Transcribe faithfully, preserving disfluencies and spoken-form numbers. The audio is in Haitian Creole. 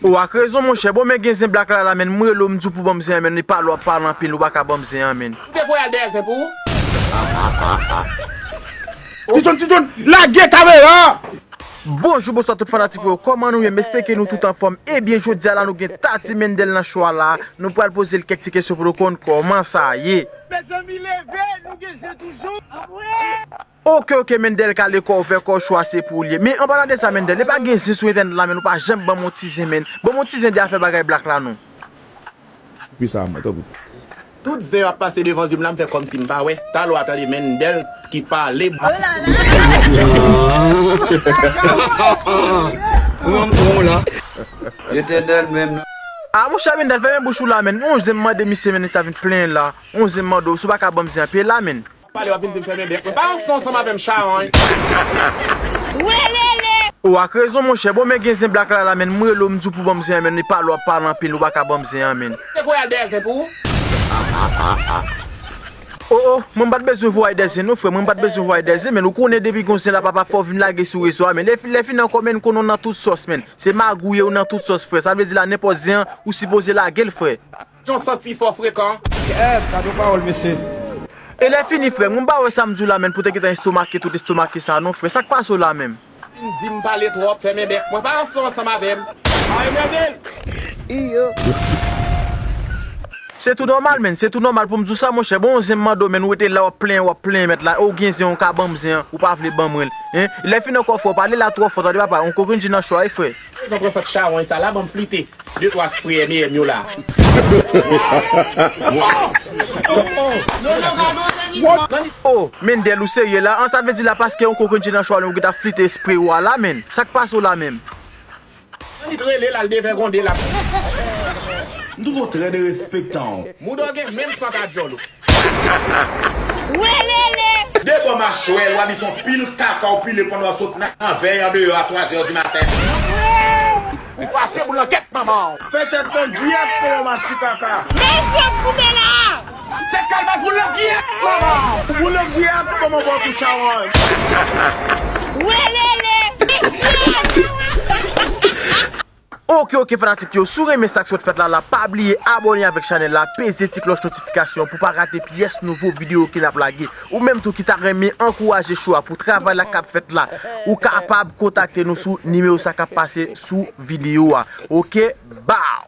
Ou ak rezon, monchè. Bon, men gen zen blak la, la, menn. M rele w, m di w pou ban m zen an, menn. Li pale, w ap pale anpil, ou pa ka ban m zen an, menn. Ou te voye al dèyè zen pou ou? Ti John, Ti John, lage kamera! Bonjou, bonswa tout fanatik mwen yo. Kòman nou ye? M espere ke nou tout anfòm. Ebyen, jodi a la, nou gen Tati Mendel nan cho a la. Nou pral poze l kèk ti kesyon pou nou konn kòman sa ye. Mezanmi, leve, nou gen zen toujou. Oke, oke, Mendel kale kò ouvè kò cho a se pou li. Men an palan de sa, Mendel, li pa gen zen sou entènèt la, menn, ou pa janm ban m yon ti zen, menn. Ban m yon ti zen de afè bagay blak la, non. Pi sa, mwen, tanpri. Tout zen yo ap pase devan zye m la, m fè kòmsi m pa wè. Talò a tande Mendel ki pale. Ou menm tron la. Etènèl menm. A monchè Mendel, fèmen bouch ou la, menn. Yon zen m mande misye, menn, li sa vin plenyen la. Yon zen m mande w, si w pa ka ban m zen an, peye la, menn. Pale w ap vin di m fèmen bèk mwen. Pa ranse ansanm avè m, chawony. Ou ak rezon, monchè. Bon, men gen zen blak la, la, menn. M rele w, m di w pou ban m zen an, menn. Li pale, w ap pale anpil, ou pa ka ban m zen an, menn. Te voye al dèyè zen pou ou? O, o, mwen m pa t bezwen voye dèzen non, frè. Mwen m pa t bezwen voye dèzen, menn. Ou konnen depi gon zen la, papa, fò w vin lage sou rezo a, menn. Lè fi-, lè fini ankò, menn, konnen w nan tout sòs, menn. Se magouye ou nan tout sòs, frè. Sa vle di la, nenpòt zen an, ou sipoze lage l, frè. Jan w santi fi fò frekan. Kèt, gade yon pawòl, mesye. E lè fini, frè, mwen m pa wè sa m di w la, menn, pou te gentan estomake tout estomake sa, non, frè. Sa k pase w la, menm? Vin di m pale twòp, fèmen bèk mwen. Pa ranse ansanm avè m. Ay, Mendel! Se tou nòmal, menn. Se tou nòmal pou m di w sa, monchè. Bon, yon zen m mande w, menn, ou rete la, w ap plenyen, w ap plenyen, mèt la. Ou gen zen, ou ka ban m zen an, ou pa vle ban mwen l. Hein? Lè fini ankò, frè, w pale la twò fò, tande papa, yon kokenn di nan cho a, wi, frè. Rezon pran sant chawony sa la, ban m flite de twa spray M M yo la. O, Mendel, ou serye la? An, sa vle di la, paske yon kokenn di nan cho a, ou gentan flite spray ou a la, menn. Sa k pase w la, menm? Annik rele l al devègonde la. M twouve w trè derespektan w. Mouda w gen menm sant a djòl ou. De bò machwè, w a di se yon pil kaka w pile pandan w ap sot nan vèy andeyò a twa zè di maten. Ou fache pou langèt manman w. Fè tèt lan gyèt kòman mati kaka. Men fòk koupe la! Tèt kalbas pou langèt manman w. Pou langèt manman w tou chawony. Welele! Oke, oke, fanatik yo, si w renmen sa k sot fèt la, la, pa bliye abòne avèk chanèl la, peze ti klòch notifikasyon pou pa rate pyès nouvo videyo ke n ap lage. Ou menm tou ki ta renmen ankouraje cho a pou travay la k ap fèt la, ou kapab kontakte nou sou nimewo sa k ap pase sou videyo a. Oke, baw!